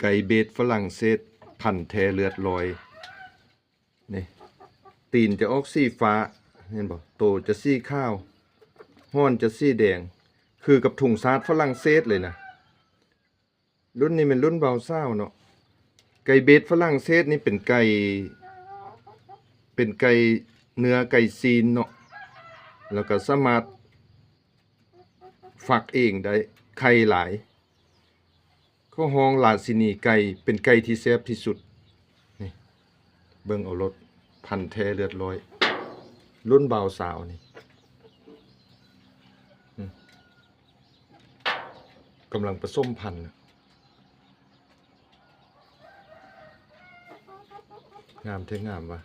ໄກ່ເບດຝຣັ່ງເສດ ພັນແທ້ເລືອດລອຍ. ນີ້ ຕີນຈະອອກສີຟ້າ ເຫັນບໍ່? ໂຕຈະສີຂາວ ຫອນຈະສີແດງ ຄືກັບທຸງຊາດຝຣັ່ງເສດເລີຍນະ. ລຸ້ນນີ້ແມ່ນລຸ້ນບ່າວສາວເນາະ. ໄກ່ເບດຝຣັ່ງເສດນີ້ເປັນໄກ່ ເປັນໄກ່ເນື້ອໄກ່ຊີ້ນເນາະ ແລ້ວກໍສາມາດຟັກເອງໄດ້ ໄຂ່ຫຼາຍ. ເຂົາຮ້ອງລາຊິນີໄກ່ ເປັນໄກ່ທີ່ແຊບທີ່ສຸດ. ນີ້ ເບິ່ງເອົາໂລດ ພັນແທ້ເລືອດລອຍ ລຸ້ນບ່າວສາວນີ້ ອືມ ກຳລັງປະສົມພັນນະ. ງາມແທ້ງາມວ່າ